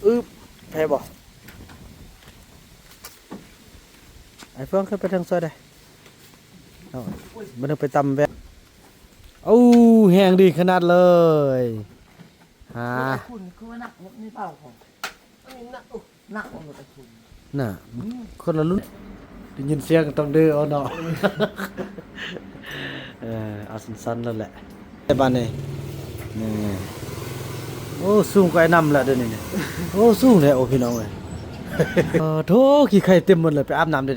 ອືບ ແພ້ບໍ່? ໄອ້ເຟືອງຂຶ້ນໄປເທິງຊ່ອຍໄດ້. ເອົາ ມັນໄປຕຳແວ່ນ. ໂອ້ ແຮງດີຂະໜາດເລີຍ. ຫາ ຄຸນຄືວ່າໜັກ ມີເປົ່າຂອງ ອັນນີ້ໜັກ ໜັກ ນະ ຄົນລະລຸ້ນ. ໄດ້ຍິນສຽງຕ້ອງດື້ເອົາເນາະ. ເອີ ເອົາສັ້ນໆ ໂລດແຫຼະ ແຕ່ບາດນີ້. ນີ້ ໂອ້ ສູງກວ່າໄອ້ນຳແລ້ວດຽວນີ້. ໂອ້ ສູງແທ້ ໂອ້ ພີ່ນ້ອງເອີຍ. ເອີ ໂທ້ ຂີ້ໄຂ່ເຕັມໝົດເລີຍ. ໄປອາບນ້ຳເດີ້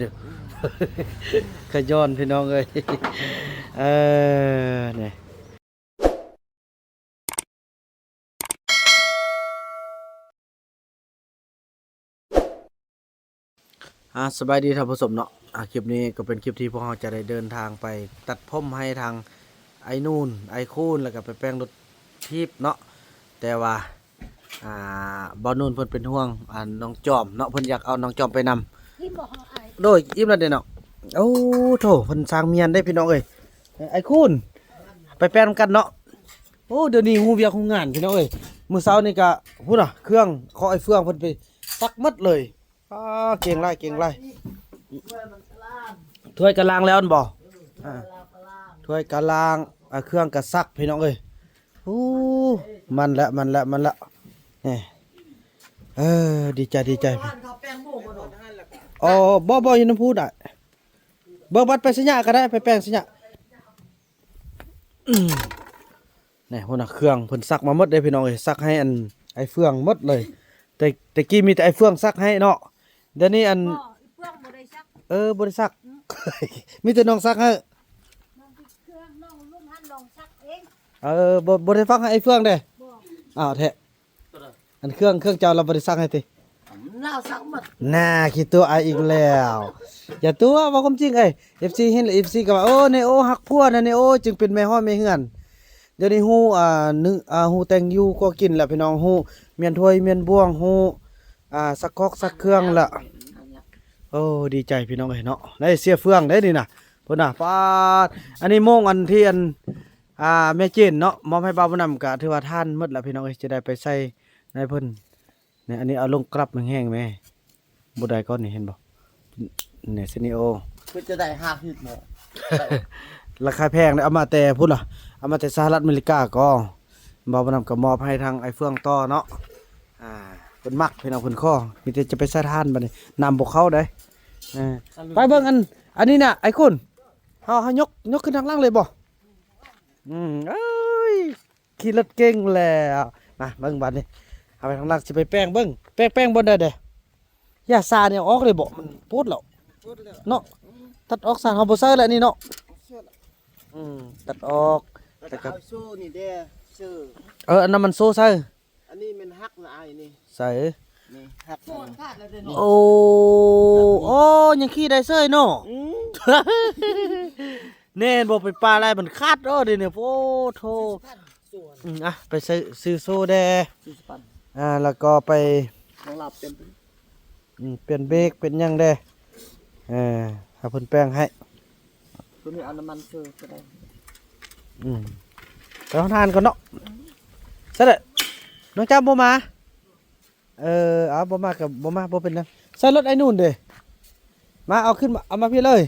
ຂະຍ້ອນ ພີ່ນ້ອງເອີຍ. ເອີ ນີ້ ອ່າ ສະບາຍດີທ່ານຜູ້ຊົມເນາະ. ອ່າ ຄລິບນີ້ກໍເປັນຄລິບທີ່ພວກເຮົາຈະໄດ້ເດີນທາງໄປຕັດຜົມໃຫ້ທາງອ້າຍນູນ ອ້າຍຄູນ ແລ້ວກໍໄປແປງລົດຖີບເນາະ. ແຕ່ວ່າ ອ່າ ບ່າວນູນເພິ່ນເປັນຫ່ວງ ອ່າ ນ້ອງຈອມເນາະ, ເພິ່ນຢາກເອົານ້ອງຈອມໄປນຳ. ໂດຍ ອີ່ມແລ້ວເດ້ເນາະ. ໂອ້ ໂທ້ ເພິ່ນສ້າງມຽນເດ້ ພີ່ນ້ອງເອີຍ. ອ້າຍຄູນ ໄປແປງນຳກັນເນາະ. ໂອ້ ດຽວນີ້ຮູ້ວຽກຮູ້ງານ ພີ່ນ້ອງເອີຍ. ມື້ເຊົ້ານີ້ກະ ພຸ້ນນະ ເຄື່ອງຂອງອ້າຍເຟືອງເພິ່ນໄປຊັກໝົດເລີຍ. ອ້າ ເກັ່ງຫຼາຍ ເກັ່ງຫຼາຍ. ຖ້ວຍກະລ້າງແລ້ວຫັ້ນບໍ່? ອ່າ ຖ້ວຍກະລ້າງ ອ່າ ເຄື່ອງກະຊັກ ພີ່ນ້ອງເອີຍ. ໂອ້ ມັນລະ ມັນລະ ມັນລະ. ນີ້ ເອີ ດີໃຈ ດີໃຈ. ອໍ ບໍ່ ບໍ່ ຢູ່ນຳພູດ. ເບິ່ງບັດໄປໄຊຍະກໍໄດ້ ໄປແປງໄຊຍະ. ນີ້ ໂຫນະ ເຄື່ອງເພິ່ນຊັກມາໝົດເດ້ ພີ່ນ້ອງເອີຍ. ຊັກໃຫ້ອັນ ອ້າຍເຟືອງໝົດເລີຍ. ແຕ່ ແຕ່ກີ້ມີແຕ່ອ້າຍເຟືອງຊັກໃຫ້ເນາະ. ດຽວນີ້ອັນ ບໍ່ ອ້າຍເຟືອງບໍ່ໄດ້ຊັກ. ເອີ ບໍ່ໄດ້ຊັກ. ອືມ ມີແຕ່ນ້ອງຊັກໃຫ້. ນ້ອງເຄື່ອງ ນ້ອງລຸ້ນຫັ້ນ ນ້ອງຊັກເອງ. ເອີ ບໍ່ ບໍ່ໄດ້ຊັກໃຫ້ອ້າຍເຟືອງເດ້. ບໍ່ ອ້າວ ແທ້. ອັນເຄື່ອງ ເຄື່ອງເຈົ້າລາວບໍ່ໄດ້ຊັກໃຫ້ຕິ? ລາວຊັກໝົດ. ໜ້າ ຂີ້ຕົວະອ້າຍອີກແລ້ວ. ຢ່າຕົວະ ເວົ້າຄວາມຈິງເອີຍ. ເອັຟຊີເຫັນແລ້ວ ເອັຟຊີກໍວ່າ ໂອ້ ເນໂອຮັກຜົວນະ ເນໂອຈຶ່ງເປັນແມ່ຮ້ອຍແມ່ເຮືອນ. ດຽວນີ້ຮູ້ ອ່າ ໜຶ່ງ ອ່າ ຮູ້ແຕ່ງຢູ່ຄົວກິນແລ້ວ ພີ່ນ້ອງ. ຮູ້ມ້ຽນຖ້ວຍມ້ຽນບ່ວງ ຮູ້ ອ່າ ຊັກຄອກຊັກເຄື່ອງລະ. ໂອ້ ດີໃຈ ພີ່ນ້ອງເອີຍເນາະ. ໄດ້ເສຍເຟືອງໄດ້ນີ້ນະ. ພຸ້ນນະ ປາດ. ອັນນີ້ໂມງອັນທີ່ອັນ ອ່າ ແມ່ເຈນເນາະ ມອບໃຫ້ບ່າວບຸນນຳ ກະຖືວ່າທານໝົດລະ ພີ່ນ້ອງເອີຍ. ຈະໄດ້ໄປໃສ່ໃນເພິ່ນ. ນີ້ ອັນນີ້ເອົາລົງກລັບແຮງໆແມ້. ບໍ່ໄດ້ກ່ອນນີ້ ເຫັນບໍ່? ນີ້ ເຊນີໂອ ຄືຈະໄດ້ຫ້າສິບເນາະ. ລາຄາແພງເດ້ ເອົາມາແຕ່ພຸ້ນລະ ເອົາມາແຕ່ສະຫະລັດອາເມລິກາກໍ. ບ່າວບຸນນຳກໍມອບໃຫ້ທາງອ້າຍເຟືອງຕໍ່ເນາະ. ອ່າ ເພິ່ນມັກ ພີ່ນ້ອງ ເພິ່ນຂໍ. ມີແຕ່ຈະໄປໃສ່ທານບາດນີ້ ນ້ຳບໍ່ເຂົ້າເດ້. ເອີ ໄປເບິ່ງອັນ ອັນນີ້ນະ ໄອ້ຄຸນ. ເຮົາ ເຮົາຍົກ ຍົກຂຶ້ນທາງຫຼັງເລີຍບໍ່? ອືມ ເອີຍ ຂີ່ລົດເກັ່ງແລ້ວ. ມາເບິ່ງບາດນີ້ ເອົາໄປທາງຫຼັງ ຊິໄປແປງເບິ່ງ. ແປງ ແປງບ່ອນໃດເດ້? ຢ່າ ສານີ້ເອົາອອກເລີຍບໍ່? ມັນໂພດແລ້ວເນາະ. ຕັດອອກ ສາເຮົາບໍ່ໃຊ້ແລ້ວນີ້ເນາະ. ອືມ ຕັດອອກ ແຕ່ກໍ ໂສ້ນີ້ເດ້ ເຊີ. ເອີ ອັນນັ້ນມັນໂສ້ໃສ່. ອັນນີ້ແມ່ນຫັກນະອ້າຍນີ້. ໃສ່ ນີ້ຫັກ. ໂອ້ ໂອ້ ຍັງຂີ່ໄດ້ເສີຍເນາະ. ອືມ ແນ່ນບໍ່ ໄປປາໄດ້ມັນຂາດ. ໂອ້ ເດນີ້ ໂອ້ໂທ. ອືມ ອ່ະ ໄປຊື້ ຊື້ໂສ້ແດ່. ອ່າ ແລ້ວກໍໄປ ອືມ ປ່ຽນເບຣກ ປ່ຽນຫຍັງແດ່. ເອີ ໃຫ້ເພິ່ນແປງໃຫ້. ຕົວນີ້ເອົານ້ຳມັນເຊີກໍໄດ້. ອືມ ໄປຫ້ອງທານກ່ອນເນາະ. ຊັ້ນແຫຼະ ນ້ອງຈ້ຳບໍ່ມາ. ເອີ ເອົາ ບໍ່ມາກໍບໍ່ມາ ບໍ່ເປັນຫຍັງ. ໃສ່ລົດໄອ້ນູນເດ້. ມາ ເອົາຂຶ້ນມາ ເອົາມາພີ້ເລີຍ.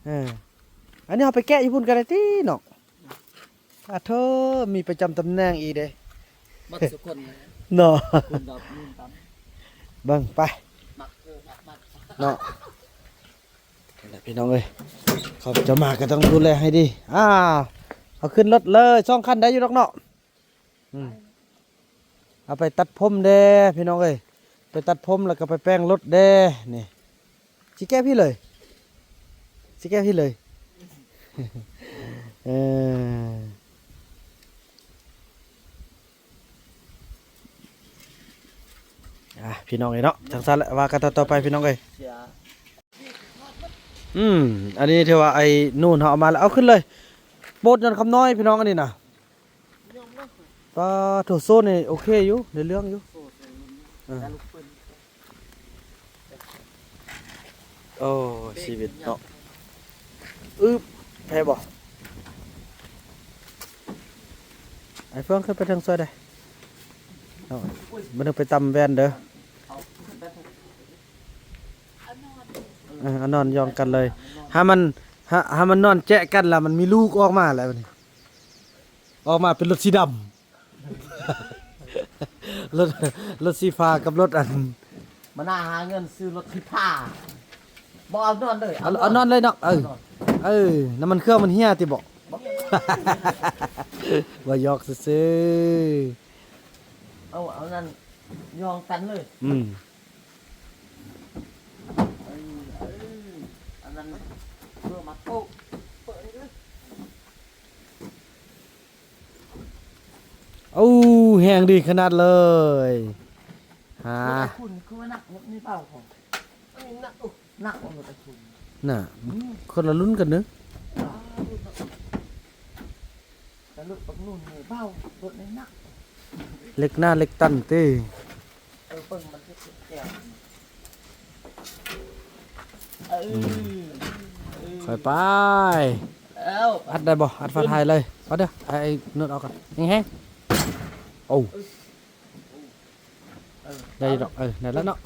ເອີ ອັນນີ້ເຮົາໄປແກະຢູ່ພຸ້ນກໍໄດ້ຕິເນາະ. ອາໂທ ມີປະຈຳຕຳແໜ່ງອີກເດ້. ໝົດທຸກຄົນເນາະ. ເບິ່ງໄປເນາະ. ນັ້ນແຫຼະ ພີ່ນ້ອງເອີຍ ເຂົາເຈົ້າມາກໍຕ້ອງດູແລໃຫ້ດີ. ອ້າວ ເອົາຂຶ້ນລົດເລີຍ ສອງຄັນໄດ້ຢູ່ດອກເນາະ. ອືມ ເອົາໄປຕັດຜົມແດ່ ພີ່ນ້ອງເອີຍ. ໄປຕັດຜົມ ແລ້ວກໍໄປແປງລົດແດ່. ນີ້ ຊິແກະພີ້ເລີຍ ຊິແກະພີ້ເລີຍ. ເອີ ອ່ະ ພີ່ນ້ອງເອີຍເນາະ ຈັ່ງຊັ້ນແຫຼະ ວ່າກັນຕໍ່ໆໄປ ພີ່ນ້ອງເອີຍ. ອືມ ອັນນີ້ຖືວ່າໄອ້ນູນເຮົາເອົາມາແລ້ວ ເອົາຂຶ້ນເລີຍ. ໂປດຍ້ອນຄຳນ້ອຍ ພີ່ນ້ອງ ອັນນີ້ນະ. ປາໂທ ໂຊນີ້ໂອເຄຢູ່ ໄດ້ເລື່ອງຢູ່. ເອີ ໂອ້ ຊີວິດເນາະ. ອືບ ແພ້ບໍ່? ໄອ້ເຟືອງຂຶ້ນໄປເທິງຊ່ອຍໄດ້. ເອົາ ບໍ່ໄດ້ໄປຕຳແວ່ນເດີ. ເອີ ເອົານອນຢ່ອງກັນເລີຍ. ຖ້າມັນ ຖ້າ ຖ້າມັນນອນແຈະກັນລະ ມັນມີລູກອອກມາແລ້ວບັດນີ້ ອອກມາເປັນລົດສີດຳ. ລົດ ລົດສີຟ້າກັບລົດອັນ ມາໜ້າຫາເງິນຊື້ລົດທີ່ພາ ບໍ່ເອົານອນເລີຍ ເອົາ ເອົານອນເລີຍເນາະ. ເອີ ເອີ ນ້ຳມັນເຄື່ອງມັນເຫ່ຍຕິບໍ? ບໍ່ ວ່າຢອກຊື່ໆ. ເອົາ ເອົານັ້ນ ຍ່ອງກັນເລີຍ. ອືມ ເອີ ເອີ ອັນນັ້ນ ເພື່ອມາໂປະ ເປີດນີ້ເລີຍ. ໂອ້ ແຮງດີຂະໜາດເລີຍ. ຫາ ຄຸນຄືວ່າໜັກ ນີ້ເບົາຂອງ ອັນນີ້ໜັກ ໂອ້ ໜັກກວ່າລົດໄອ້ຄຸນນະ. ອືມ ຄົນລະລຸ້ນກັນເດີ. ແຕ່ລົດບັກນຸ່ນນີ້ເບົາ ລົດນີ້ໜັກ ເຫຼັກໜາເຫຼັກຕັນຕິ. ເອີ ເບິ່ງມັນຄືແກ້ວ. ເອີ ອືມ ເອີ ຄ່ອຍໄປ. ແລ້ວ ອັດໄດ້ບໍ່? ອັດຝາທ້າຍເລີຍ. ເອົາເດີ ໄອ້ນຸ່ນອອກກ່ອນ ແຮງໆ. ໂອ້ ເອີ ໄດ້ດອກ. ເອີ ໄດ້ແລ້ວເນາະ.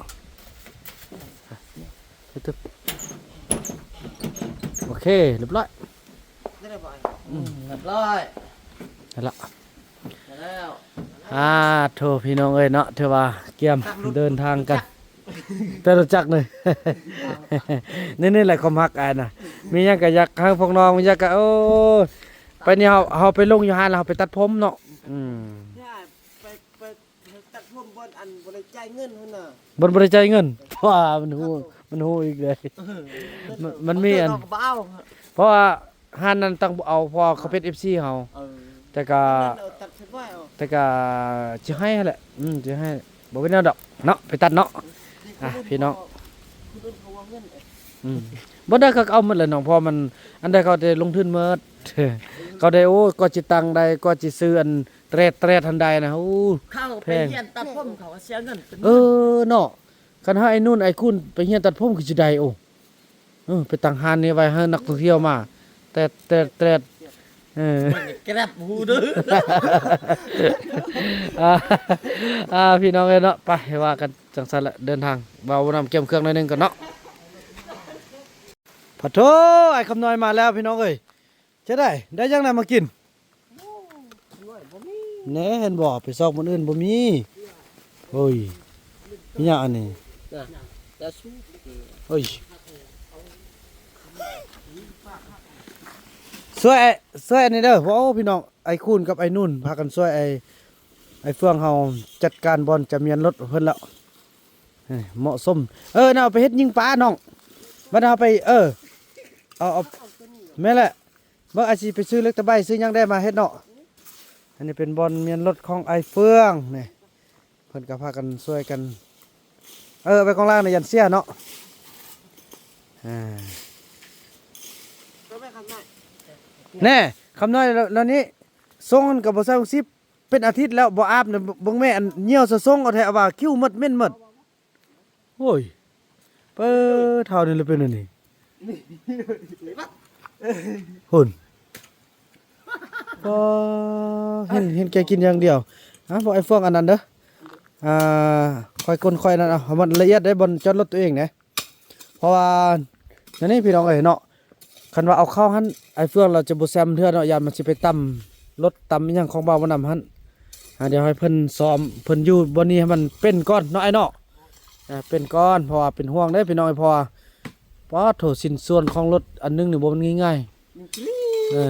ໂອເຄ ຮຽບຮ້ອຍ. ໄດ້ແລ້ວບໍ່? ອືມ ຮຽບຮ້ອຍ ໄດ້ລະ. ໄດ້ແລ້ວ. ອາໂທ ພີ່ນ້ອງເອີຍເນາະ ຖືວ່າກຽມເດີນທາງກັນ. ແຕ່ລົດຈັກນີ້ ນີ້ ນີ້ແຫຼະຄວາມຮັກອ້າຍນະ. ມີຫຍັງກະຢາກໃຫ້ພວກນ້ອງ ມີຫຍັງກະ ໂອ້ ໄປນີ້ເຮົາ ເຮົາໄປລົງຢູ່ຮ້ານແລ້ວ ເຮົາໄປຕັດຜົມເນາະ. ອືມ ໄປ ໄປຕັດຜົມບ່ອນອັນບໍ່ໄດ້ຈ່າຍເງິນຫັ້ນນະ ບ່ອນບໍ່ໄດ້ຈ່າຍເງິນ. ວ້າ ມັນຮູ້ ມັນຮູ້ອີກເດ້. ເອີ ມັນ ມັນມີອັນ ເຂົາເຈົ້າກໍບໍ່ເອົາ ເພາະວ່າ ຮ້ານນັ້ນຕ້ອງບໍ່ເອົາ ເພາະວ່າເຂົາເປັນເອັຟຊີເຮົາ. ເອີ ແຕ່ກະ ແຕ່ກະຊິໃຫ້ຫັ້ນແຫຼະ. ອືມ ຊິໃຫ້ ບໍ່ເປັນຫຍັງດອກເນາະ ໄປຕັດເນາະ. ອ່ະ ພີ່ນ້ອງ ອືມ ບໍ່ໄດ້ ເຂົາກໍເອົາໝົດແຫຼະນ້ອງ ເພາະມັນ ອັນໃດເຂົາໄດ້ລົງທຶນໝົດ. ເຂົາໄດ້ ໂອ້ ກວ່າຊິຕັ້ງໄດ້ ກວ່າຊິຊື້ອັນແຕຣດໆຫັ້ນໄດ້ນະ. ໂອ້ ເຂົາໄປ ແພງ ຮຽນຕັດຜົມ ເຂົາກໍເສຍເງິນເປັນ ເອີ ເນາະ. ຄັນຫາໄອ້ນຸ່ນໄອ້ຄຸນໄປຮຽນຕັດຜົມຄືຊິໄດ້. ໂອ້ ເອີ ໄປຕັ້ງຮ້ານນີ້ໄວ້ໃຫ້ນັກທ່ອງທ່ຽວມາ ແຕດ ແຕດ ແຕດ. ເອີ ມັນແກຣັບຫູເດີ. ອ່າ ອ່າ ພີ່ນ້ອງເອີຍເນາະ ໄປວ່າກັນຈັ່ງຊັ້ນລະ ເດີນທາງ. ເວົ້ານຳກຽມເຄື່ອງໜ້ອຍໜຶ່ງກ່ອນເນາະ. ພະໂທ ອ້າຍຄຳນ້ອຍມາແລ້ວ ພີ່ນ້ອງເອີຍ. ຈະໄດ້ ໄດ້ຫຍັງນະມາກິນ? ແນ່ ເຫັນບໍ່ ໄປຊອກບ່ອນອື່ນບໍ່ມີ. ໂອ້ຍ ມີຫຍັງອັນນີ້? ໂອ້ຍ ຊ່ວຍ ຊ່ວຍອັນນີ້ເດີ. ໂອ້ ພີ່ນ້ອງ ໄອ້ຄູນກັບໄອ້ນຸ່ນພາກັນຊ່ວຍໄອ້ ໄອ້ເຟືອງເຮົາຈັດການບ່ອນຈະມຽນລົດເພິ່ນແລ້ວ. ເອີ ເໝາະສົມ. ເອີ ນະ ເອົາໄປເຮັດຍິງປານ້ອງ. ບັດເຮົາໄປ ເອີ ເອົາ ເອົາ ແມ່ນແຫຼະ. ເບິ່ງ ອາດຊິໄປຊື້ເຫຼັກຕະໄບ ຊື້ຫຍັງໄດ້ມາເຮັດເນາະ. ອັນນີ້ເປັນບ່ອນມຽນລົດຂອງອ້າຍເຟືອງນີ້ ເພິ່ນກໍພາກັນຊ່ວຍກັນ. ເອີ ໄວ້ກອງລ່າງນະ ຢ້ານເສຍເນາະ. ອ່າ ແນ່ ຄຳນ້ອຍ ແລ້ວນີ້ ຊົງຫັ້ນກໍບໍ່ໃສ່ຫົກສິບ ເປັນອາທິດແລ້ວ ບໍ່ອາບນະ. ເບິ່ງແມ່ ອັນຍ່ຽວຊະຊົງເອົາແທ້ ວ່າຄິ້ວໝົດ ເໝັນໝົດ. ໂອ້ຍ ເປີເທົ່ານີ້ລະເປັນອັນນີ້ ພຸ້ນ. ກໍເຫັນ ເຫັນແກກິນຢ່າງດຽວ. ອ່າ ບອກໄອ້ເຟືອງອັນນັ້ນເດີ. ອ່າ ຂ້ອຍກົນຂ້ອຍນັ້ນ ເອົາໃຫ້ມັນລະອຽດໄດ້ ບ່ອນຈອດລົດຕົວເອງນະ. ເພາະວ່າ ແນວນີ້ພີ່ນ້ອງເອີຍເນາະ ຄັນວ່າເອົາເຂົ້າຫັ້ນ ໄອ້ເຟືອງລາວຈະບໍ່ແຊມເທື່ອເນາະ ຢ້ານມັນຊິໄປຕຳລົດຕຳອີ່ຫຍັງຂອງບ່າວບຸນນຳຫັ້ນ. ອ່າ ດຽວໃຫ້ເພິ່ນຊ້ອມ ເພິ່ນຢູ່ບ່ອນນີ້ໃຫ້ມັນເປັນກ່ອນເນາະ ອ້າຍເນາະ. ອ່າ ເປັນກ່ອນ ເພາະວ່າເປັນຫ່ວງເດ້ພີ່ນ້ອງເອີຍ ເພາະວ່າ ປາດໂທ້ ຊິ້ນສ່ວນຂອງລົດອັນໜຶ່ງນີ້ບໍ່ແມ່ນງ່າຍໆ. ເອີ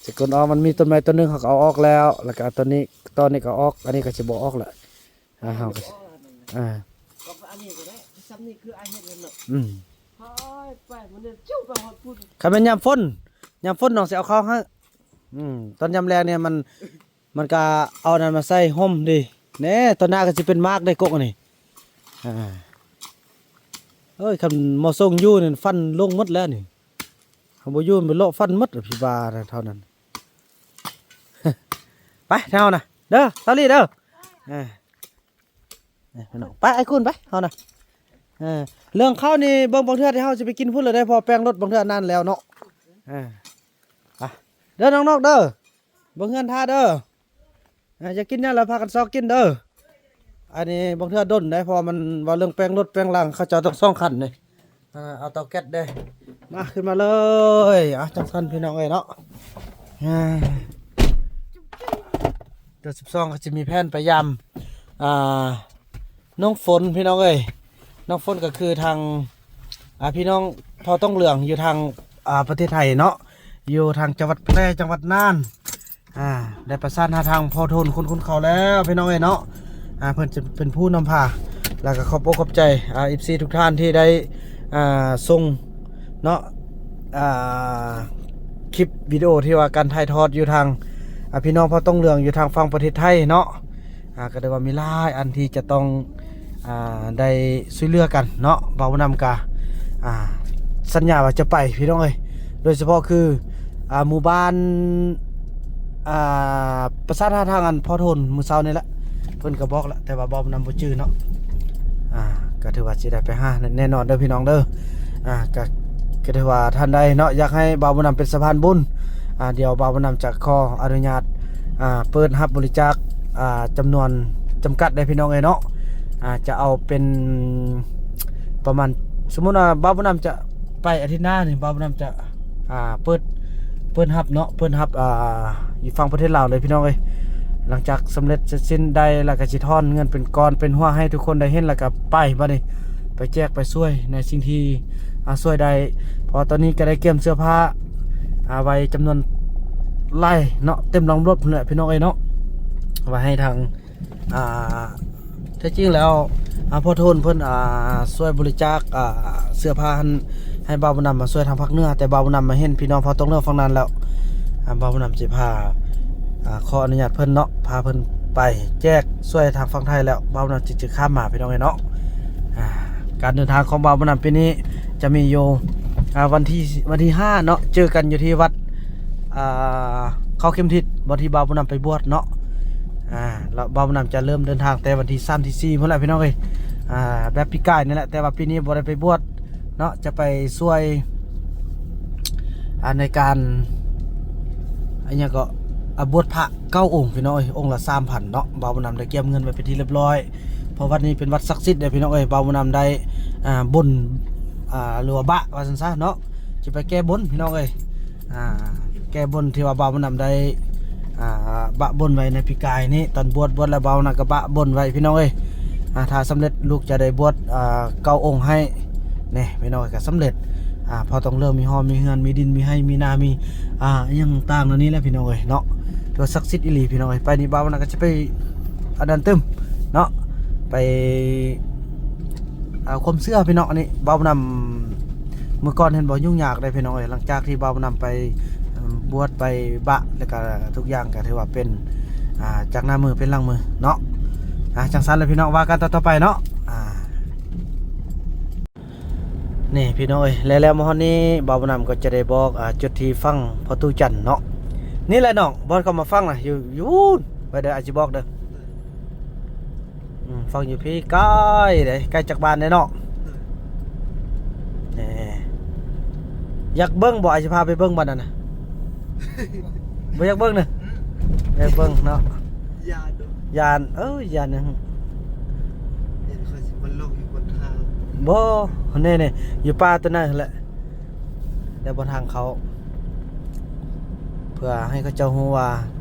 ຊິກົນອອກ ມັນມີຕົ້ນໄມ້ຕົ້ນໜຶ່ງ ເຮົາກໍເອົາອອກແລ້ວ ແລ້ວກໍຕົວນີ້ ຕອນນີ້ກໍອອກ ອັນນີ້ກໍຊິບໍ່ອອກລະ. ອ່າ ເຮົາກໍ ອ່າ ກໍອັນນີ້ກໍໄດ້ ຊ່ຳນີ້ຄືອ້າຍເຮັດແລ້ວເນາະ. ອືມ ໄປ ໄປ ມັນເດີ ຈຸ້ວໄປຮອດພຸ້ນ. ຄັນແມ່ນຍາມຝົນ ຍາມຝົນນ້ອງຊິເອົາເຂົ້າໃຫ້. ອືມ ຕອນຍາມແລງນີ້ມັນ ມັນກະເອົານັ້ນມາໃສ່ຮົ່ມເດ. ແນ່ ຕອນໜ້າກໍຊິເປັນໝາກເດ້ ກົກອັນນີ້. ອ່າ ເອີຍ ຄັນໝໍສົ່ງຢູ່ນີ້ ຟັນລົງໝົດແລ້ວນີ້. ຄັນບໍ່ຢູ່ມັນໄປເລາະຟັນໝົດ ພີ່ບ້າເທົ່ານັ້ນ. ໄປເຮົານະເດີ ສາວລີເດີ. ເອີ ໄປ ອ້າຍຄູນ ໄປເຮົານະ. ເອີ ເລື່ອງເຂົ້ານີ້ເບິ່ງ ບາງເທື່ອທີ່ເຮົາຊິໄປກິນພຸ້ນລະໄດ໋ ເພາະແປງລົດ ບາງເທື່ອນານແລ້ວເນາະ. ເອີ ໄປເດີນ້ອງໆເດີ ເບິ່ງເຮືອນຖ້າເດີ. ອ່າ ຢາກກິນຫຍັງລະພາກັນຊອກກິນເດີ. ອັນນີ້ບາງເທື່ອດົນໄດ໋ ເພາະວ່າມັນເວົ້າເລື່ອງແປງລົດແປງລາງ ເຂົາເຈົ້າຕ້ອງສອງຄັນເດ້. ອ່າ ເອົາເຕົາແກັສເດ້. ມາ ຂຶ້ນມາເລີຍ. ອ່າ ຈັ່ງຊັ້ນພີ່ນ້ອງເອີຍເນາະ. ອ່າ ເດືອນສິບສອງກໍຊິມີແຜນໄປຢາມ ອ່າ ນ້ອງຝົນພີ່ນ້ອງເອີຍ. ນ້ອງຝົນກໍຄືທາງ ອ່າ ພີ່ນ້ອງເຜົ່າຕົງເຫຼືອງຢູ່ທາງ ອ່າ ປະເທດໄທເນາະ ຢູ່ທາງຈັງຫວັດແພ່ ຈັງຫວັດນ່ານ. ອ່າ ໄດ້ປະສານຫາທາງພໍ່ໂທນຄົນຂຸດເຂົາແລ້ວພີ່ນ້ອງເອີຍເນາະ. ອ່າ ເພິ່ນຈະເປັນຜູ້ນຳພາ ແລ້ວກໍຂອບອົກຂອບໃຈ ອ່າ ເອັຟຊີ ທຸກທ່ານທີ່ໄດ້ ອ່າ ສົ່ງເນາະ ອ່າ ຄລິບວິດີໂອທີ່ວ່າການຖ່າຍທອດຢູ່ທາງ ອ່າ ພີ່ນ້ອງເຜົ່າຕົງເຫຼືອງຢູ່ທາງຝັ່ງປະເທດໄທເນາະ. ອ່າ ກໍໄດ້ວ່າມີຫຼາຍອັນທີ່ຈະຕ້ອງ ອ່າ ໄດ້ຊ່ວຍເຫຼືອກັນເນາະ. ບ່າວບຸນນຳກະ ອ່າ ສັນຍາວ່າຈະໄປພີ່ນ້ອງເອີຍ ໂດຍສະເພາະຄື ອ່າ ໝູ່ບ້ານ ອ່າ ປະສານຫາທາງອັນພໍ່ໂທນມື້ເຊົ້ານີ້ແຫຼະ ເພິ່ນກໍບອກແລ້ວ ແຕ່ວ່າບ່າວບຸນນຳບໍ່ຈື່ເນາະ. ອ່າ ກໍຖືວ່າຊິໄດ້ໄປຫາແນ່ນອນເດີພີ່ນ້ອງເດີ. ອ່າ ກໍ ກໍຖືວ່າທ່ານໃດເນາະ ຢາກໃຫ້ບ່າວບຸນນຳເປັນສະພານບຸນ ອ່າ ດຽວບ່າວບຸນນຳຈະຂໍອະນຸຍາດ ອ່າ ເປີດຮັບບໍລິຈາກ ອ່າ ຈຳນວນຈຳກັດເດ້ພີ່ນ້ອງເອີຍເນາະ. ອ່າ ຈະເອົາເປັນປະມານ ສົມມຸດວ່າບ່າວບຸນນຳຈະໄປອາທິດໜ້ານີ້ ບ່າວບຸນນຳຈະ ອ່າ ເປີດ ເປີດຮັບເນາະ ເປີດຮັບ ອ່າ ຢູ່ຝັ່ງປະເທດລາວເລີຍພີ່ນ້ອງເອີຍ. ຫຼັງຈາກສຳເລັດເສັດສິ້ນໄດ້ແລ້ວ ກໍຊິຖອນເງິນເປັນກ້ອນເປັນຫົວໃຫ້ທຸກຄົນໄດ້ເຫັນ ແລ້ວກໍໄປ ບັດນີ້ໄປແຈກໄປຊ່ວຍໃນສິ່ງທີ່ ອ່າ ຊ່ວຍໄດ້ ເພາະວ່າຕອນນີ້ກໍໄດ້ກຽມເສື້ອຜ້າ ອ່າ ໄວ້ຈຳນວນຫຼາຍເນາະ ເຕັມຫຼັງລົດພຸ້ນແຫຼະພີ່ນ້ອງເອີຍເນາະ ໄວ້ໃຫ້ທາງ ອ່າ ແທ້ຈິງແລ້ວ ອ່າ ພໍ່ໂທນເພິ່ນ ອ່າ ຊ່ວຍບໍລິຈາກ ອ່າ ເສື້ອຜ້າຫັ້ນ ໃຫ້ບ່າວບຸນນຳມາຊ່ວຍທາງພາກເໜືອ ແຕ່ບ່າວບຸນນຳມາເຫັນພີ່ນ້ອງເຜົ່າຕົງເຫຼືອງຝັ່ງນັ້ນແລ້ວ ອ່າ ບ່າວບຸນນຳຊິພາ ອ່າ ຂໍອະນຸຍາດເພິ່ນເນາະ ພາເພິ່ນໄປແຈກຊ່ວຍທາງຝັ່ງໄທແລ້ວ ບ່າວບຸນນຳຈຶ່ງຈະຂ້າມມາພີ່ນ້ອງເອີຍເນາະ. ອ່າ ການເດີນທາງຂອງບ່າວບຸນນຳປີນີ້ຈະມີຢູ່ ອ່າ ວັນທີ ວັນທີຫ້າເນາະ ເຈີກັນຢູ່ທີ່ວັດ ອ່າ ເຂົ້າເຂັມທິດ ບ່ອນທີ່ບ່າວບຸນນຳໄປບວດເນາະ. ອ່າ ແລ້ວບ່າວບຸນນຳຈະເລີ່ມເດີນທາງແຕ່ວັນທີສາມ ທີສີ່ພຸ້ນແຫຼະພີ່ນ້ອງເອີຍ. ອ່າ ແບບປີກາຍນີ້ແຫຼະ ແຕ່ວ່າປີນີ້ບໍ່ໄດ້ໄປບວດເນາະ ຈະໄປຊ່ວຍ ອ່າ ໃນການ ອັນຫຍັງກໍ ອ່າ ບວດພະເກົ້າອົງພີ່ນ້ອງເອີຍ ອົງລະສາມພັນເນາະ. ບ່າວບຸນນຳໄດ້ກຽມເງິນໄວ້ເປັນທີ່ຮຽບຮ້ອຍ ເພາະວັດນີ້ເປັນວັດສັກສິດເດ້ພີ່ນ້ອງເອີຍ. ບ່າວບຸນນຳໄດ້ ອ່າ ບົນ ອ່າ ຫຼືວ່າບະວ່າຊັ້ນຊະເນາະ ຈະໄປແກ້ບົນພີ່ນ້ອງເອີຍ. ອ່າ ແກ້ບົນທີ່ວ່າບ່າວບຸນນຳໄດ້ ອ່າ ບະບົນໄວ້ໃນປີກາຍນີ້ ຕອນບວດ ບວດແລ້ວບ່າວນຳກໍບະບົນໄວ້ພີ່ນ້ອງເອີຍ. ອ່າ ຖ້າສຳເລັດລູກຈະໄດ້ບວດ ອ່າ ເກົ້າອົງໃຫ້ແນ່ພີ່ນ້ອງເອີຍ ກໍສຳເລັດ. ອ່າ ເພາະຕ້ອງເລີ່ມມີຫໍມີເຮືອນ ມີດິນ ມີໄຮ່ ມີນາ ມີ ອ່າ ອີ່ຫຍັງຕ່າງໆເຫຼົ່ານີ້ແຫຼະພີ່ນ້ອງເອີຍເນາະ. ຖືວ່າສັກສິດອີ່ຫຼີພີ່ນ້ອງເອີຍ. ໄປນີ້ບ່າວນຳກໍຈະໄປອັນນັ້ນຕື່ມເນາະ ໄປ ອ່າ ຄວາມເຊື່ອພີ່ນ້ອງ. ອັນນີ້ບ່າວບຸນນຳ ເມື່ອກ່ອນເຫັນບໍ່ ຫຍຸ້ງຍາກເດ້ພີ່ນ້ອງເອີຍ. ຫຼັງຈາກທີ່ບ່າວບຸນນຳໄປ ເອີ່ມ ບວດໄປບະ ແລ້ວກໍທຸກຢ່າງກໍຖືວ່າເປັນ ອ່າ ຈາກໜ້າມືເປັນຫຼັງມືເນາະ. ອ່າ ຈັ່ງຊັ້ນແຫຼະພີ່ນ້ອງ ວ່າກັນຕໍ່ໆໄປເນາະ. ອ່າ ນີ້ພີ່ນ້ອງເອີຍ ແລ້ວໆມາຮອດນີ້ ບ່າວບຸນນຳກໍຈະໄດ້ບອກ ອ່າ ຈຸດທີ່ຝັງພໍ່ຕູ້ຈັນເນາະ. ນີ້ແຫຼະນ້ອງ ບ່ອນເຂົາມາຝັງນະ ຢູ່ ຢູ່ພຸ້ນ ໄປເດີ ອ້າຍຊິບອກເດີ. ອືມ ຝັງຢູ່ພີ້ ໃກ້ເດ້ ໃກ້ຈັກບ້ານເດ້ເນາະ. ແໜ່ ຢາກເບິ່ງບໍ່? ອ້າຍຊິພາໄປເບິ່ງບ່ອນນັ້ນນະ. ບໍ່ຢາກເບິ່ງນະ? ອືມ ຢາກເບິ່ງເນາະ. ຢ້ານເນາະ ຢ້ານ ເອີ ຢ້ານຫຍັງ? ຢ້ານເຂົາຊິມາຫຼົງຢູ່ບົນທາງ. ບໍ່ ແນ່ໆ ຢູ່ປ່າຕົວນັ້ນແຫຼະ. ແລ້ວບ່ອນທາງເຂົ້າ ເພື່ອໃຫ້ເຂົາເຈົ້າຮູ້ວ່າ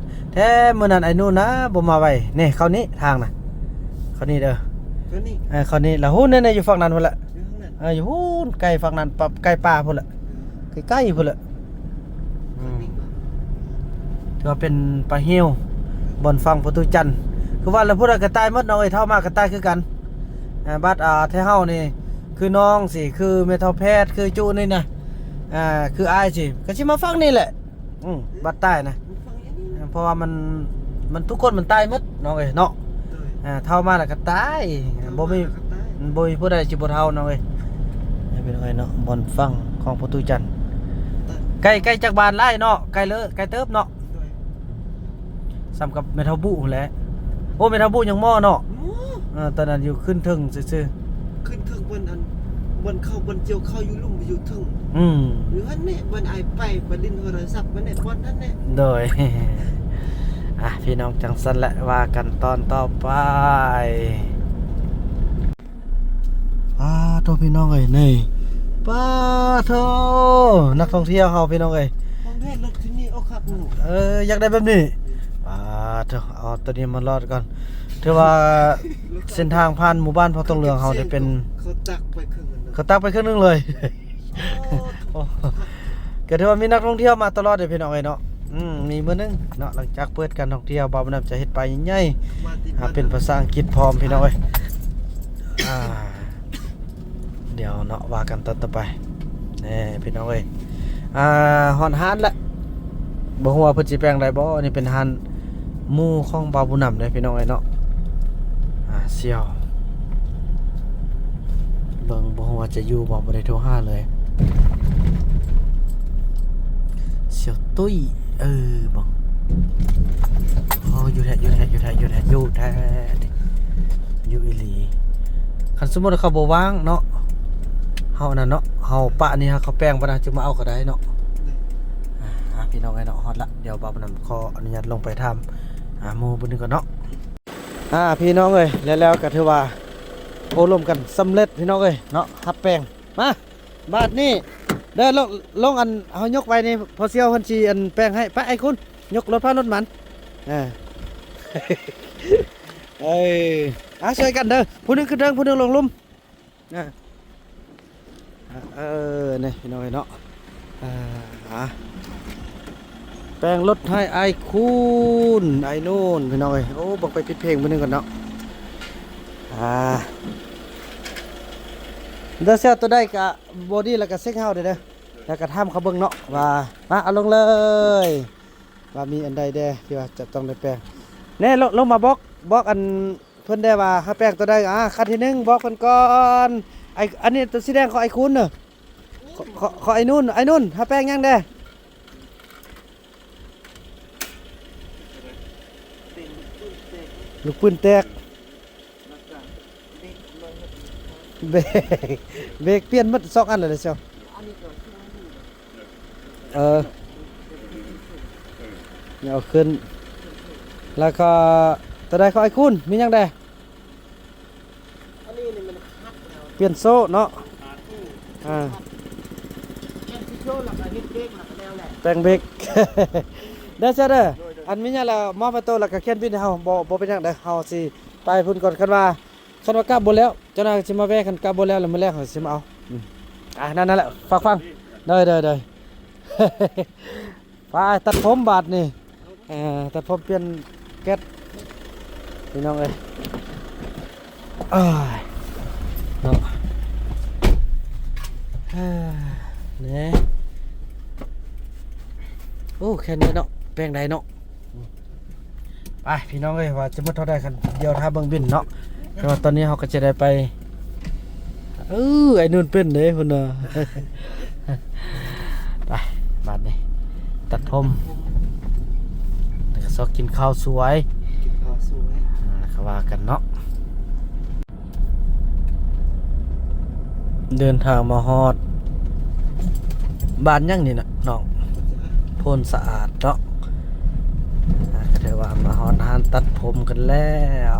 ແທ້ມື້ນັ້ນໄອ້ໜູນະບໍ່ມາໄວ. ນີ້ເຂົ້ານີ້ທາງນະ ເຂົ້ານີ້ເດີ ເຂົ້ານີ້ ເອີ ເຂົ້ານີ້ລະ. ຫູ້ ແນ່ໆ ຢູ່ຝັ່ງນັ້ນພຸ້ນລະ ຢູ່ທາງນັ້ນ ເອີ ຢູ່ຫູ້ນ ໃກ້ຝັ່ງນັ້ນ ປະ ໃກ້ປ່າພຸ້ນລະ ເອີ ໃກ້ໆພຸ້ນລະ. ອືມ ເຂົ້ານີ້ ຖືວ່າເປັນປ່າຫິວ ບ່ອນຝັງພໍ່ຕູ້ຈັນ. ຄືວ່າລະ ຜູ້ໃດກໍຕາຍໝົດເນາະເອີຍ ເຖົ້າມາກໍຕາຍຄືກັນ. ອ່າ ບັດ ອ່າ ແຖວເຮົານີ້ ຄືນ້ອງຊີ້ ຄືແມ່ເຖົ້າແພດ ຄືຈຸນີ້ນະ ອ່າ ຄືອ້າຍຊີ້ ກໍຊິມາຝັ່ງນີ້ແຫຼະ. ອືມ ບັດຕາຍນະ ເພາະວ່າມັນ ມັນທຸກຄົນມັນຕາຍໝົດນ້ອງເອີຍເນາະ. ໂດຍ ອ່າ ເຖົ້າມາແລ້ວກໍຕາຍ ເຖົ້າມາ ບໍ່ມີ ແລ້ວກໍຕາຍ ບໍ່ມີຜູ້ໃດຊິບໍ່ເຖົ້ານ້ອງເອີຍ. ນີ້ເປັນເອີຍເນາະ ບ່ອນຝັງຂອງພໍ່ຕູ້ຈັນ ໃກ້ ໃກ້ຈັກບ້ານຫຼາຍເນາະ ໃກ້ເລີ ໃກ້ເຕີບເນາະ. ໂດຍ ສ່ຳກັບແມ່ເຖົ້າບຸພຸ້ນແຫຼະ. ໂອ້ ແມ່ເຖົ້າບຸຍັງມໍເນາະ. ມໍ ເອີ ຕອນນັ້ນຢູ່ຂຶ້ນເທິງຊື່ໆ ຂຶ້ນເທິງບ່ອນອັນ ບ່ອນເຂົ້າ ບ່ອນກ່ຽວເຂົ້າຢູ່ລຸ່ມ ຢູ່ເທິງ. ອືມ ຢູ່ຫັ້ນແຫຼະ ບ່ອນອ້າຍໄປ ໄປຫຼິ້ນໂທລະສັບຫັ້ນແຫຼະ ບ່ອນນັ້ນແຫຼະ. ໂດຍ ອ່ະ ພີ່ນ້ອງ ຈັ່ງຊັ້ນແຫຼະ ວ່າກັນຕອນຕໍ່ໄປ. ປາໂທ ພີ່ນ້ອງເອີຍ ນີ້ ປາໂທ ນັກທ່ອງທ່ຽວເຮົາ ພີ່ນ້ອງເອີຍ ເອີ ຢາກໄດ້ແບບນີ້ ປາໂທ ເອົາໂຕນີ້ມາລອດກ່ອນ. ຖືວ່າເສັ້ນທາງຜ່ານໝູ່ບ້ານເຜົ່າຕົງເຫຼືອງເຮົານີ້ເປັນ ເຂົາຕັກໄປເຄິ່ງໜຶ່ງເລີຍ. ໂອ້ ກໍຖືວ່າມີນັກທ່ອງທ່ຽວມາຕະຫຼອດເດ້ ພີ່ນ້ອງເອີຍເນາະ. ອືມ ມີມື້ໜຶ່ງເນາະ ຫຼັງຈາກເປີດການທ່ອງທ່ຽວ ບ່າວບຸນນຳຈະເຮັດປ້າຍໃຫຍ່ໆ ອ່າ ເປັນພາສາອັງກິດພ້ອມ ພີ່ນ້ອງເອີຍ. ອ່າ ດຽວເນາະ ວ່າກັນຕອນຕໍ່ໄປ. ແນ່ ພີ່ນ້ອງເອີຍ ອ່າ ຮອດຮ້ານລະ ບໍ່ຮູ້ວ່າເພິ່ນຊິແປງໄດ້ບໍ່. ອັນນີ້ເປັນຮ້ານ ໝູ່ຂອງບ່າວບຸນນຳເດ້ ພີ່ນ້ອງເອີຍເນາະ. ອ່າ ສ່ຽວ ເບິ່ງ ບໍ່ຮູ້ວ່າຈະຢູ່ບໍ່ ບໍ່ໄດ້ໂທຫາເລີຍ. ສ່ຽວຕຸ້ຍ ເອີ ເບິ່ງ ໂອ້ ຢູ່ແທ້ ຢູ່ແທ້ ຢູ່ແທ້ ຢູ່ແທ້ ຢູ່ແທ້ ຢູ່ອີ່ຫຼີ. ຄັນສົມມຸດເຂົາບໍ່ວ່າງເນາະ ເຮົາອັນນັ້ນເນາະ ເຮົາປະນີ້ ເຮົາ ເຂົາແປງປະນະ ຈຶ່ງມາເອົາກໍໄດ້ເນາະ. ອ່າ ພີ່ນ້ອງເອີຍເນາະ ຮອດລະ ດຽວບ່າວບຸນນຳຂໍອະນຸຍາດລົງໄປຖາມ ອ່າ ໝູ່ຜູ້ໜຶ່ງກ່ອນເນາະ. ອ່າ ພີ່ນ້ອງເອີຍ ແລ້ວ ແລ້ວກໍຖືວ່າໂອ້ລົມກັນສຳເລັດ ພີ່ນ້ອງເອີຍເນາະ ຮັບແປງ. ມາ ບາດນີ້ເດີ ລົງ ລົງ ອັນເຮົາຍົກໄວ້ນີ້ ພໍ່ສ່ຽວເພິ່ນຊິອັນແປງໃຫ້. ໄປ ໄອ້ຄຸນ ຍົກລົດໃຜລົດມັນ. ເອີ ເອີ ອ່າ ຊ່ວຍກັນເດີ ຜູ້ໜຶ່ງຂຶ້ນເທິງ ຜູ້ໜຶ່ງລົງລຸ່ມ. ເອີ ເອີ ນີ້ພີ່ນ້ອງເອີຍເນາະ ເອີ ອ່າ ແປງລົດໃຫ້ອ້າຍຄູນ ອ້າຍນູນ ພີ່ນ້ອງເອີຍ. ໂອ້ ເບິ່ງໄປປິດເພງມື້ໜຶ່ງກ່ອນເນາະ. ອ່າ ເດີ ເຊວໂຕໃດກະບໍ່ດີ ແລ້ວກະເຊັກເຮົາເດີ ແລ້ວກະຖາມເຂົາເບິ່ງເນາະວ່າ ມາ ເອົາລົງເລີຍ ວ່າມີອັນໃດແດ່ທີ່ວ່າຈະຕ້ອງໄດ້ແປງ. ແນ່ ລົງ ລົງມາບອກ ບອກອັນ ເພິ່ນໄດ້ວ່າເຮົາແປງຕົວໃດ. ອ່າ ຂັ້ນທີໜຶ່ງ ບອກເພິ່ນກ່ອນ. ໄອ້ ອັນນີ້ຕົວສີແດງຂອງໄອ້ຄູນເດີ ຂອງ ຂອງ ຂອງໄອ້ນູນ. ໄອ້ນູນ ເຮົາແປງຫຍັງແດ່? ລູກປືນແຕກ ເບຣກ ເບຣກປ່ຽນໝົດສອງອັນແລ້ວເຊວ. ເອີ ເອົາຂຶ້ນ ແລ້ວກໍຕົວໃດຂອງໄອ້ຄູນ ມີຫຍັງແດ່? ອັນນີ້ນີ້ມັນຮັດແລ້ວ ປ່ຽນໂສ້ເນາະ. ອ່າ ແຕ່ງເບຣກ ໄດ້ຊະເດີ. ອັນມີຫຍັງແລ້ວມອບໃຫ້ໂຕ ແລ້ວກໍຂຽນບິນໃຫ້ເຮົາ. ບໍ່ ບໍ່ເປັນຫຍັງເດີ ເຮົາຊິໄປພຸ້ນກ່ອນ. ຄັນວ່າ ຄັນວ່າກັບບໍ່ແລ້ວ ເຈົ້ານາຍຊິມາແວ່. ຄັນກັບບໍ່ແລ້ວ ແລ້ວມື້ແລກເຮົາຊິມາເອົາ. ອືມ ອ່າ ນັ້ນ ນັ້ນແຫຼະ ຝາກຟັງ. ໂດຍ ໂດຍ ໂດຍ. ໄປຕັດຜົມບາດນີ້ ເອີ ຕັດຜົມປ່ຽນແກັດ ພີ່ນ້ອງເອີຍ. ອ້າຍ ເນາະ ເອີ ແນ່ ໂອ້ ແຄ່ນີ້ເນາະ ແປງໄດ້ເນາະ. ໄປ ພີ່ນ້ອງເອີຍ ວ່າຈະໝົດເທົ່າໃດ ຄັນດຽວຖ້າເບິ່ງບິນເນາະ. ແຕ່ວ່າຕອນນີ້ເຮົາກໍຈະໄດ້ໄປ ເອີ ໄອ້ນຸ່ນເປັນເດ້ພຸ້ນນະ. ໄປ ບາດນີ້ຕັດຜົມ ແລ້ວກໍຊອກກິນເຂົ້າສວຍ ກິນເຂົ້າສວຍ ອ່າ ກໍວ່າກັນເນາະ. ເດີນທາງມາຮອດບ້ານຫຍັງນີ້ນະນ້ອງ? ໂພນສະອາດເນາະ. ອ່າ ກໍຖືວ່າມາຮອດຮ້ານຕັດຜົມກັນແລ້ວ.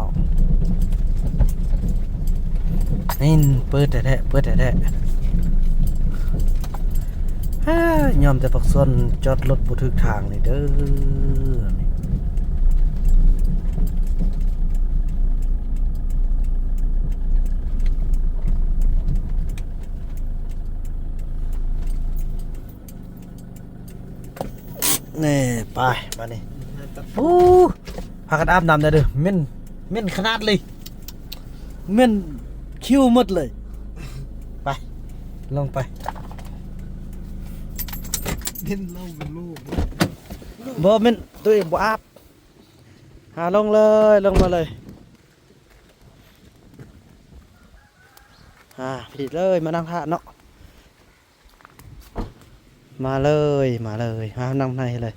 ນີ້ເປີດແທ້ໆ ເປີດແທ້ໆ. ອ່າ ຍ້ອນແຕ່ພວກສ່ວນຈອດລົດບໍ່ຖືກທາງນີ້ເດີ. ນີ້ ໄປ ມານີ້. ໂອ້ ພາກັນອາບນ້ຳແດ່ເດີ ເໝັນ ເໝັນຂະໜາດເລີຍ ເໝັນຄິວໝົດເລີຍ. ໄປ ລົງໄປ ເໝັນເຫຼົ້າເປັນໂລ. ບໍ່ ເໝັນ ໂຕເອງບໍ່ອາບ. ຫາ ລົງເລີຍ ລົງມາເລີຍ. ອ່າ ພີ້ເລີຍ ມານັ່ງຖ້າເນາະ. ມາເລີຍ ມາເລີຍ ມານັ່ງໃນເລີຍ.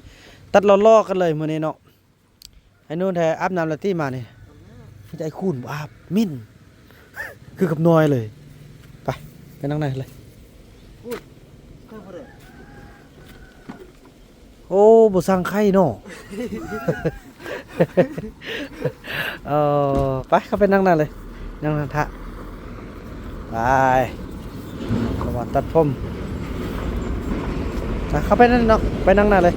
ຕັດຫຼໍ່ໆກັນເລີຍມື້ນີ້ເນາະ. ໄອ້ນູນແທ້ອາບນ້ຳແລ້ວຕິມານີ້? ມີແຕ່ໄອ້ຄູນບໍ່ອາບ ເໝັນ ຄືກັບນ້ອຍເລີຍ. ໄປ ໄປນັ່ງໃນເລີຍ. ໂອ້ ບໍ່ສັ່ງໄຂ່ເນາະ. ເອີ ໄປ ເຂົ້າໄປນັ່ງໜ້າເລີຍ ນັ່ງ ນັ່ງຖ້າ ໄປ ເພາະວ່າຕັດຜົມ ໄປ ເຂົ້າໄປນັ້ນເນາະ ໄປນັ່ງໜ້າເລີຍ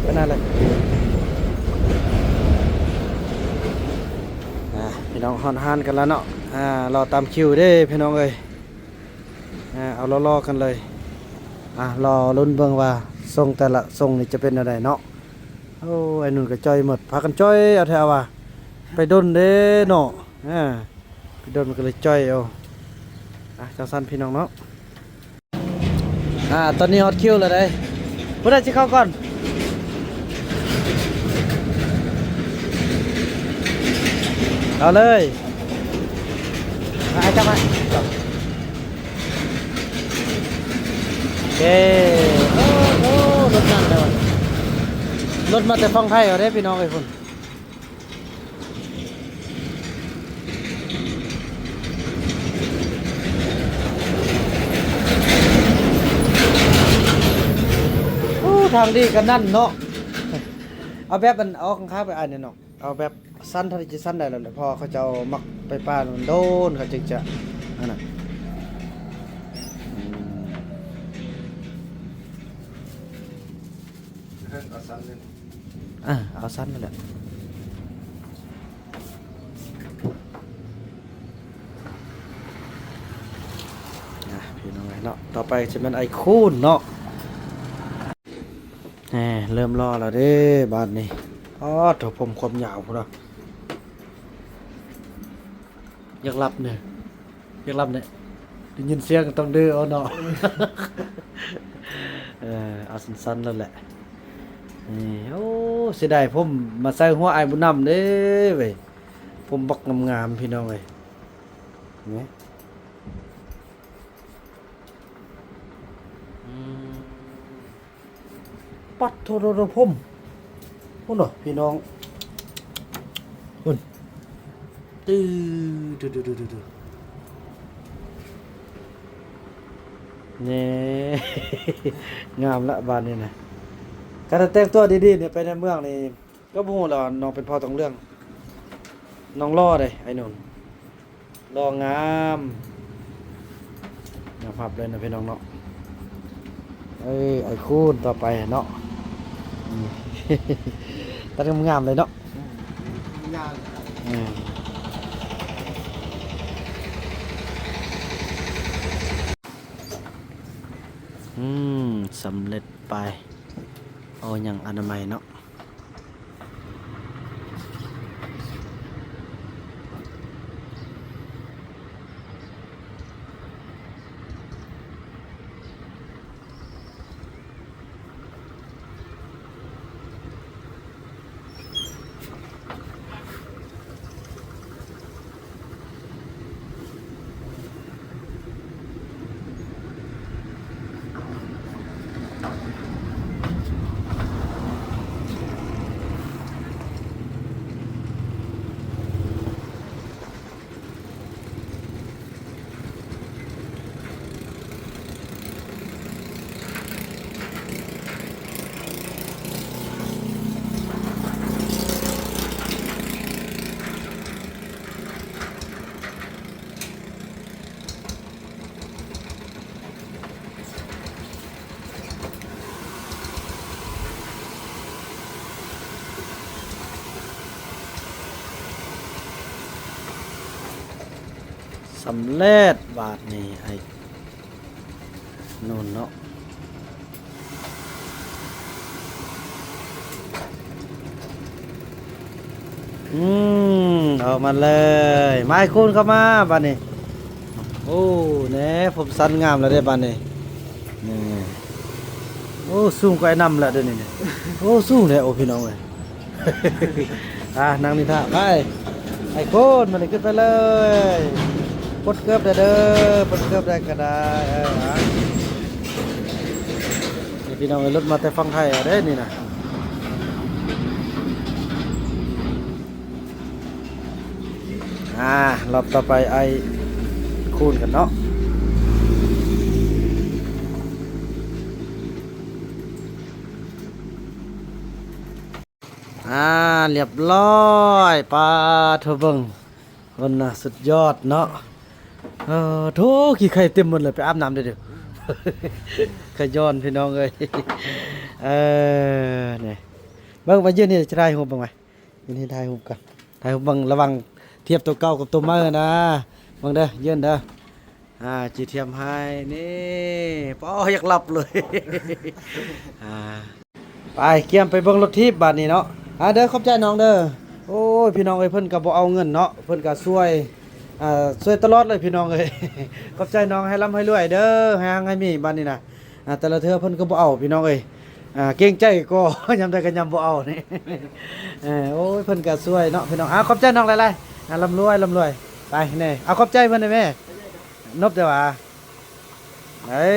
ໄປໜ້າເລີຍ ອ່າ ພີ່ນ້ອງ ຮອດຮ້ານກັນແລ້ວເນາະ ອ່າ ລໍຕາມຄິວເດ້ພີ່ນ້ອງເອີຍ ອ່າ ເອົາລໍໆກັນເລີຍ ອ່າ ລໍລຸ້ນເບິ່ງວ່າຊົງແຕ່ລະຊົງນີ້ຈະເປັນແນວໃດເນາະ. ໂອ້ ໄອ້ໜຸ່ນກໍຈ່ອຍໝົດ ພາກັນຈ່ອຍເອົາແທ້ວ່າ ໄປດົນເດ້ເນາະ ອ່າ ໄປດົນມັນກໍເລີຍຈ່ອຍເອົາ ອ່າ ຈັ່ງຊັ້ນພີ່ນ້ອງເນາະ ອ່າ ຕອນນີ້ຮອດຄິວແລ້ວເດ້ ຜູ້ໃດຊິເຂົ້າກ່ອນ ເອົາເລີຍ ມາ ໄອ້ຈັບມາ. ເອີ ໂອ້ ໂອ້ ລົດນັ້ນແລ້ວ ລົດມາແຕ່ຝັ່ງໄທເອົາເດ້ພີ່ນ້ອງເອີຍ ພຸ້ນ ໂອ້ ທາງດີກະນັ້ນເນາະ ເອົາແບບອັນ ເອົາຂ້າງໆໄປ ອ້າຍ ແນ່ເນາະ. ເອົາແບບສັ້ນເທົ່າທີ່ຈະສັ້ນໄດ້ແລ້ວແຫຼະ ເພາະວ່າເຂົາເຈົ້າມັກໄປປ່າໂດນໆ ເຂົາຈຶ່ງຈະ ອັນນັ້ນ ອືມ ເອີ ເອົາສັ້ນນັ້ນແຫຼະ ອ່າ ພີ່ນ້ອງເອີຍເນາະ ຕໍ່ໄປຈະແມ່ນໄອ້ຄູນເນາະ. ແນ່ ເລີ່ມຫຼໍ່ແລ້ວເດ້ບາດນີ້ ອໍ ໂທ້ ຜົມຄວາມຍາວພຸ້ນນະ ຢາກຫຼັບເນີ ຢາກຫຼັບເນີ ໄດ້ຍິນສຽງຕ້ອງດື້ເອົາເນາະ ເອີ ເອົາສັ້ນໆແລ້ວແຫຼະ ນີ້ ໂອ້ ເສຍດາຍຜົມມາໃສ່ຫົວອ້າຍບຸນນຳເດ້ເວີຍ ຜົມບັກງາມໆ ພີ່ນ້ອງເອີຍ ນີ້ ອືມ ປັດໂທໂທໂທ ຜົມ ພຸ້ນເນາະພີ່ນ້ອງ ພຸ້ນ ຕື້ ດູໆໆໆ ແນ່ ງາມລະບາດນີ້ນະ ຄັນແຕ່ງຕົວດີໆນີ້ ໄປໃນເມືອງນີ້ ກໍບໍ່ຮູ້ແລ້ວວ່ານ້ອງເປັນເຜົ່າທອງເຫຼືອງ ນ້ອງຫຼໍ່ເດ້ ໄອ້ໜຸ່ນ ຫຼໍ່ງາມ ຍອມຮັບເລີຍນະພີ່ນ້ອງເນາະ ເອີ ໄອ້ຄູນຕໍ່ໄປເນາະ ອືມ ຕັດງາມໆເລີຍເນາະ ງາມ ອືມ ອືມ ສຳເລັດໄປ ໂອ້ ຍັງອະນາໄມເນາະ. ສຳເລັດບາດນີ້ ໄອ້ ໂນ່ນເນາະ ອືມ ອອກມາເລີຍ ມາ ຄູນເຂົ້າມາບາດນີ້ ໂອ້ ແນ່ ຜົມສັ້ນງາມແລ້ວເດ້ບາດນີ້ ນີ້ ໂອ້ ສູງກວ່າໄອ້ນຳແລ້ວເດ້ນີ້ ໂອ້ ສູງແທ້ ໂອ້ ພີ່ນ້ອງເອີຍ. ອ່າ ນັ່ງນີ້ຖ້າ ໄປ ໄອ້ໂຄນ ມານີ້ ຂຶ້ນໄປເລີຍ ປົດເກີບໄດ້ເດີ ປົດເກີບໄດ້ກໍໄດ້ ເອີ ອ່າ ນີ້ ພີ່ນ້ອງເອີຍ ລົດມາແຕ່ຝັ່ງໄທເດ້ນີ້ນະ. ອ່າ ລອບຕໍ່ໄປ ໄອ້ຄູນກັນເນາະ. ອ່າ ລຽບລ້ອຍ. ປາໂທ ເບິ່ງ ເພິ່ນນະ ສຸດຍອດເນາະ. ເອີ ໂທ ຂີ້ໄຂ່ເຕັມໝົດເລີຍ. ໄປອາບນ້ຳເດີ້ ຂະຍ້ອນ ພີ່ນ້ອງເອີຍ. ເອີ ນີ້ ເບິ່ງ ມາຢືນນີ້ ຈະຖ່າຍຮູບເບິ່ງໄວ້. ຢືນນີ້ຖ່າຍຮູບກ່ອນ ຖ່າຍຮູບເບິ່ງ ລະຫວ່າງທຽບໂຕເກົ່າກັບໂຕໃໝ່ນະ. ເບິ່ງເດີ້ ຢືນເດີ້. ອ່າ ຈີທຽມໃຫ້ນີ້ ປ້ອ ຢາກຫຼັບເລີຍ. ອ່າ ໄປ ກຽມໄປເບິ່ງລົດຖີບບາດນີ້ເນາະ. ອ່າ ເດີ້ ຂອບໃຈນ້ອງເດີ້. ໂອ້ຍ ພີ່ນ້ອງເອີຍ ເພິ່ນກໍບໍ່ເອົາເງິນເນາະ ເພິ່ນກໍຊ່ວຍ ອ່າ ຊ່ວຍຕະຫຼອດເລີຍ ພີ່ນ້ອງເອີຍ. ຂອບໃຈນ້ອງ ໃຫ້ລ່ຳໃຫ້ລວຍເດີ້ ໃຫ້ຮັ່ງໃຫ້ມີບາດນີ້ນະ. ອ່າ ແຕ່ລະເທື່ອເພິ່ນກໍບໍ່ເອົາ ພີ່ນ້ອງເອີຍ. ອ່າ ເກງໃຈກໍ ຍາມໃດກໍຍາມບໍ່ເອົານີ້. ເອີ ໂອ້ຍ ເພິ່ນກໍຊ່ວຍເນາະ ພີ່ນ້ອງ. ອ່າ ຂອບໃຈນ້ອງຫຼາຍໆ. ອ່າ ລ່ຳລວຍ ລ່ຳລວຍ. ໄປນີ້ ເອົາ ຂອບໃຈເພິ່ນແດ່ແມ່. ນົບແຕ່ວ່າ ເອີ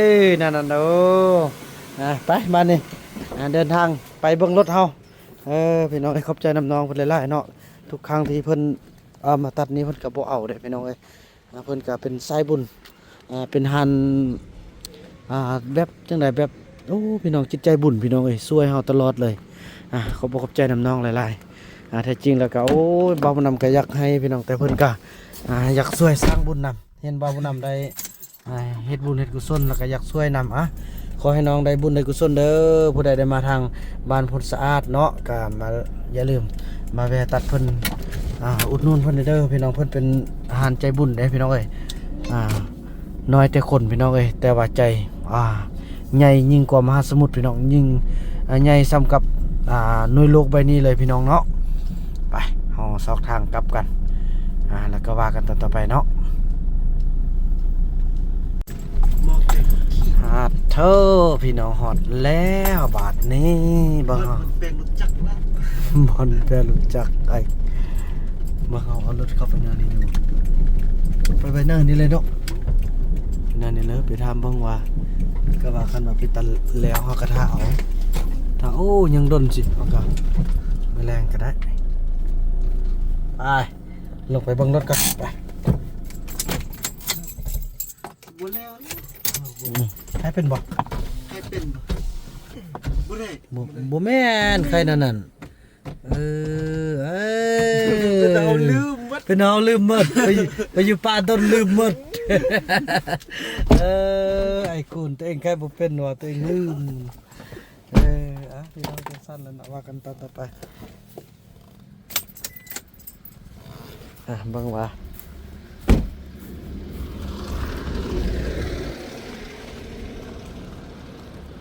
ນັ້ນໆ ໂອ້ ອ່າ ໄປບາດນີ້ ອ່າ ເດີນທາງໄປເບິ່ງລົດເຮົາ. ເອີ ພີ່ນ້ອງເອີຍ ຂອບໃຈນຳນ້ອງເພິ່ນຫຼາຍໆເນາະ. ທຸກຄັ້ງທີ່ເພິ່ນ ເອີ ມາຕັດນີ້ ເພິ່ນກໍບໍ່ເອົາເດ້ ພີ່ນ້ອງເອີຍ. ອ່າ ເພິ່ນກໍເປັນສາຍບຸນ ອ່າ ເປັນຮ້ານ ອ່າ ແບບຈັ່ງໃດ ແບບ ໂອ້ ພີ່ນ້ອງ ຈິດໃຈບຸນ ພີ່ນ້ອງເອີຍ ຊ່ວຍເຮົາຕະຫຼອດເລີຍ. ອ່າ ຂອບອົກຂອບໃຈນຳນ້ອງຫຼາຍໆ. ອ່າ ແທ້ຈິງແລ້ວກໍ ໂອ້ຍ ບ່າວບຸນນຳກໍຢາກໃຫ້ ພີ່ນ້ອງ ແຕ່ເພິ່ນກໍ ອ່າ ຢາກຊ່ວຍສ້າງບຸນນຳ ເຫັນບ່າວບຸນນຳໄດ້ ອ່າ ເຮັດບຸນເຮັດກຸສົນ ແລ້ວກໍຢາກຊ່ວຍນຳ. ອ່າ ຂໍໃຫ້ນ້ອງໄດ້ບຸນໄດ້ກຸສົນເດີ້. ຜູ້ໃດໄດ້ມາທາງບ້ານໂພນສະອາດເນາະ ກໍມາ ຢ່າລືມມາແວ່ຕັດເພິ່ນ ອ່າ ອຸດໜູນເພິ່ນເດີ້ ພີ່ນ້ອງ. ເພິ່ນເປັນຮ້ານໃຈບຸນເດ້ ພີ່ນ້ອງເອີຍ. ອ່າ ນ້ອຍແຕ່ຄົນ ພີ່ນ້ອງເອີຍ ແຕ່ວ່າໃຈ ອ່າ ໃຫຍ່ຍິ່ງກວ່າມະຫາສະໝຸດ ພີ່ນ້ອງ ຍິ່ງ ອ່າ ໃຫຍ່ສ່ຳກັບ ອ່າ ໜ່ວຍໂລກໃບນີ້ເລີຍ ພີ່ນ້ອງເນາະ. ໄປ ເຮົາຊອກທາງກັບກັນ ອ່າ ແລ້ວກໍວ່າກັນຕອນຕໍ່ໄປເນາະ. ຮາດເທີ ພີ່ນ້ອງ ຮອດແລ້ວບາດນີ້. ເບິ່ງເຮົາ ແປງລົດຈັກລະ ບ່ອນແປງລົດຈັກ. ໄອ້ ເບິ່ງເຮົາເອົາລົດເຂົ້າໄປໜ້ານີ້ເນາະ ໄປໄວ້ໜ້ານີ້ເລີຍເນາະ ໜ້ານີ້ເລີຍ. ໄປຖາມເບິ່ງວ່າ ກໍວ່າຄັນວ່າໄປຕັດແລ້ວ ເຮົາກໍຖ້າເອົາ ຖ້າ ໂອ້ ຍັງດົນຊິ ເຮົາກໍມື້ແລງກໍໄດ້. ໄປ ລົງໄປເບິ່ງລົດກ່ອນ ໄປ. ບໍ່ແລ້ວເດ້ ອືມ ໃຫ້ເປັນບໍ່ ໃຫ້ເປັນບໍ່ ບໍ່ໄດ້ ບໍ່ ບໍ່ແມ່ນ ໄຂ່ນັ້ນນັ້ນ. ເອີ ເອີ ເປັນເຮົາລືມໝົດ ເປັນເຮົາລືມໝົດ ໄປຢູ່ ໄປຢູ່ປ່າດົນລືມໝົດ. ເອີ ໄອ້ຄູນ ຕົວເອງໄຂ່ບໍ່ເປັນວ່າ ຕົວເອງລືມ. ເອີ ອ່ະ ພີ່ນ້ອງ ຈັ່ງຊັ້ນລະເນາະ ວ່າກັນຕອນຕໍ່ໄປ. ອ່ະ ເບິ່ງວ່າ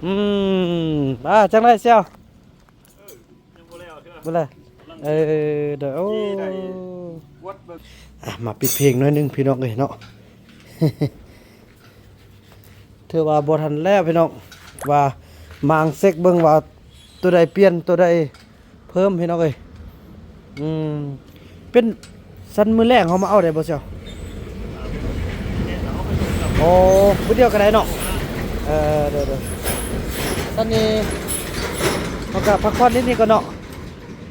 ອືມ ອ່າ ຈັ່ງໃດສ່ຽວ? ບໍ່ແລ້ວ ເອີ ໂດຍ ໂອ້ ອ່ະ ມາປິດເພງໜ້ອຍໜຶ່ງ ພີ່ນ້ອງເອີຍເນາະ. ຖືວ່າບໍ່ທັນແລ້ວພີ່ນ້ອງ ວ່າມາງເຊັກເບິ່ງວ່າໂຕໃດປ່ຽນ ໂຕໃດເພີ່ມພີ່ນ້ອງເອີຍ. ອືມ ເປັນຊັ້ນມື້ແລງເຮົາມາເອົາໄດ້ບໍ່ສ່ຽວ? ໂອ້ ມື້ດຽວກໍໄດ້ເນາະ. ເອີ ໂດຍໆ ຊັ້ນນີ້ເຮົາກໍພັກຜ່ອນນິດນີ້ກ່ອນເນາະ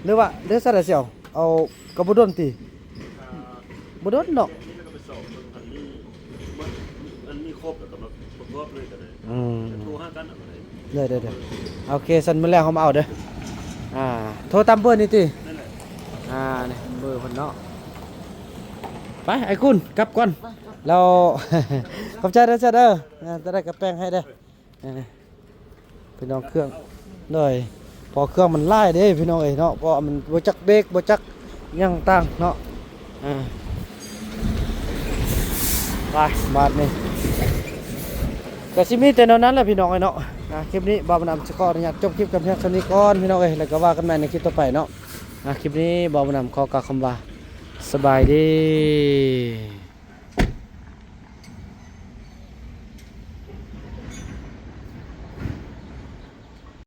ຫຼືວ່າ ຫຼືຊັ້ນໃດສ່ຽວ? ເອົາ ກໍບໍ່ດົນຕິ? ບໍ່ດົນເນາະ. ອັນນີ້ ອັນນີ້ຄົບແລ້ວກໍມາປະກອບເລີຍກໍໄດ້. ອືມ ໂທຫາກັນເອົາກໍໄດ້. ເດີໆໆ ໂອເຄ ຊັ້ນມື້ແລງເຮົາມາເອົາເດີ. ອ່າ ໂທຕາມເບີນີ້ຕິ? ນັ້ນແຫຼະ. ອ່າ ນີ້ເບີເພິ່ນເນາະ. ໄປ ໄອ້ຄູນ ກັບກ່ອນ. ແລ້ວ ຂອບໃຈເດີ ເຈົ້າເດີ. ອ່າ ຈະໄດ້ກະແປງໃຫ້ເດີ. ເອີ ພີ່ນ້ອງ ເຄື່ອງ ໂດຍ ເພາະເຄື່ອງມັນຫຼາຍເດ້ພີ່ນ້ອງເອີຍເນາະ ເພາະວ່າມັນບໍ່ຈັກເບຣກ ບໍ່ຈັກຫຍັງຕ່າງເນາະ. ອ່າ ໄປ ບາດນີ້ກໍຊິມີແຕ່ແນວນັ້ນແຫຼະພີ່ນ້ອງເອີຍເນາະ. ອ່າ ຄລິບນີ້ບ່າວບຸນນຳຊິຂໍອະນຸຍາດຈົບຄລິບກັນພຽງເທົ່ານີ້ກ່ອນພີ່ນ້ອງເອີຍ ແລ້ວກໍວ່າກັນໃໝ່ໃນຄລິບຕໍ່ໄປເນາະ. ອ່າ ຄລິບນີ້ບ່າວບຸນນຳຂໍກ່າວຄຳວ່າ ສະບາຍດີ.